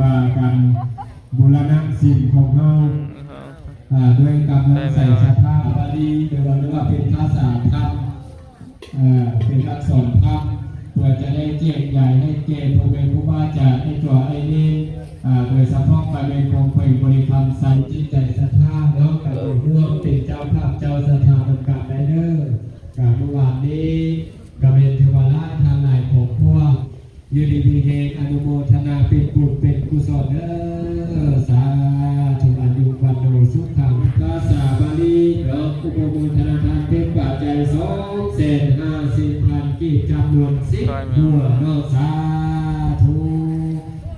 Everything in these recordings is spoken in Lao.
ວ່າການບູລະນະສິນຂອງເຮົາ ອາ ດ້ວຍກຳລັງໃຈສັດທາບາລີ ຫຼືວ່າ ຫຼືວ່າເປັນພາສາທຳ ເອີ ເປັນອັກສອນທຳ ເພື່ອຈະໄດ້ແຈກຢາຍໃຫ້ແກ່ພໍ່ແມ່ຄູບາອາຈານ ໃຫ້ຕົວອ້າຍເນນ ອາ ໂດຍສະເພາະກະແມ່ນຂອງແຂວງບໍລິຄຳໄຊ ຈິດໃຈສັດທາເນາະ ກະໄດ້ຮ່ວມເປັນເຈົ້າພາບເຈົ້າສັດທານຳກັນໄດ້ເດີ. ກະມື້ວານນີ້ກະແມ່ນຖືວ່າຫຼາຍທ່ານຫຼາຍຄອບຄົວ ຢູ່ດີມີແຮງ ອະນຸໂມທະນາເປັນບຸນເປັນກຸສົນເດີ ສາທຸ ອາຍຸວັນໂນສຸຂັງ ພາສາບາລີເນາະ ອຸປະໂມທະນາທານເປັນປັດໄຈສອງແສນຫ້າສິບພັນກີບ ຈຳນວນສິບຫົວເນາະ ສາທຸ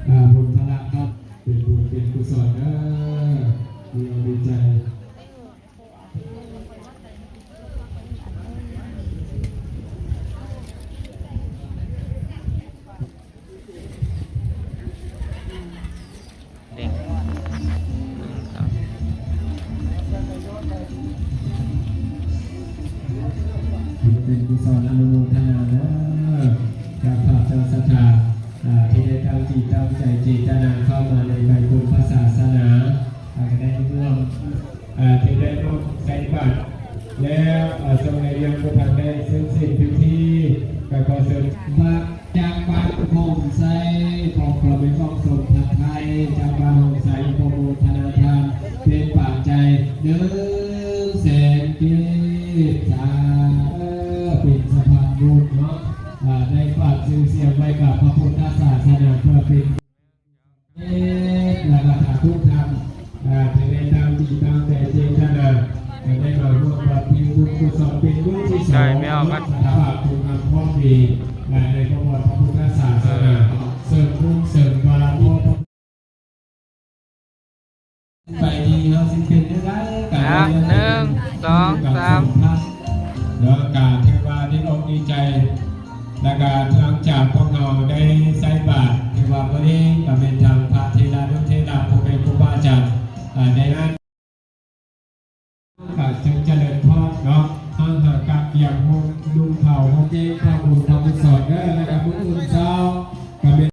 ອາ ບຸນພະລະຄັບ ເປັນບຸນເປັນກຸສົນເດີ ດີອົກດີໃຈ. ເປັນກຸສົນອະນຸໂມທະນາເດີ ເຈົ້າພາບເຈົ້າສັດທາ ອາ ທີ່ໄດ້ຕັ້ງຈິດຕັ້ງໃຈເຈດຕະນາເຂົ້າມາໃນໃບບຸນພະສາສະໜາ ອາ ກະໄດ້ຮ່ວມ ເອີ ທີ່ໄດ້ມາໃສ່ບາດແລ້ວ ເອີ ສົງໄດ້ຍັງບໍ່ທັນໄດ້ເສັດສິ້ນພິທີ ກະຂໍເຊີນ ມາຈາກບ້ານໂພນໄຊ ຂອງພໍ່ແມ່ຂອງສົມພັດໄທ ຈາກບ້ານໂພນໄຊ ຂໍອະນຸໂມທະນາທານເປັນປັດໄຈໜຶ່ງແສນກີບ ສາທຸ ເປັນສະພານບຸນເນາະ ອາ ໄດ້ຝາກຊື່ສຽງໄວ້ກັບພະພຸດທະສາສະໜາ ເພື່ອເປັນ ເອີ ແລະກະສາທຸທ່ານ ເອີ ທີ່ໄດ້ຕັ້ງຈິດຕັ້ງໃຈເຈດຕະນາ ໄດ້ມາຮ່ວມບຳເພັນບຸນກຸສົນເປັນມື້ທີສອງ ໄດ້ແມ່ນ ເນາະ ສະຖາບັນຄຸນງາມຄວາມດີ ແລະ ໃນພະບວດພະພຸດທະສາສະໜາ ເສີມບຸນເສີມບາລະມີ ໄປດີ ເຮົາຊິເປັນຈັ່ງໃດ ອ່ະ ໜຶ່ງ ສອງ ສາມ ເນາະ ກະຖືວ່າດີອົກດີໃຈ ແລະກະຫຼັງຈາກພວກເຮົາໄດ້ໃສ່ບາດ ຖືວ່າມື້ນີ້ກະແມ່ນທາງພະເຖລະນຸເຖລະ ພໍ່ແມ່ຄູບາອາຈານ ອາ ໄດ້ ກະຈຶ່ງຈະເລີນພອນເນາະ ເຮົາຫາກະກຽມນຸ່ງ ນຸ່ງຂາວ ນຸ່ງແຈ້ງ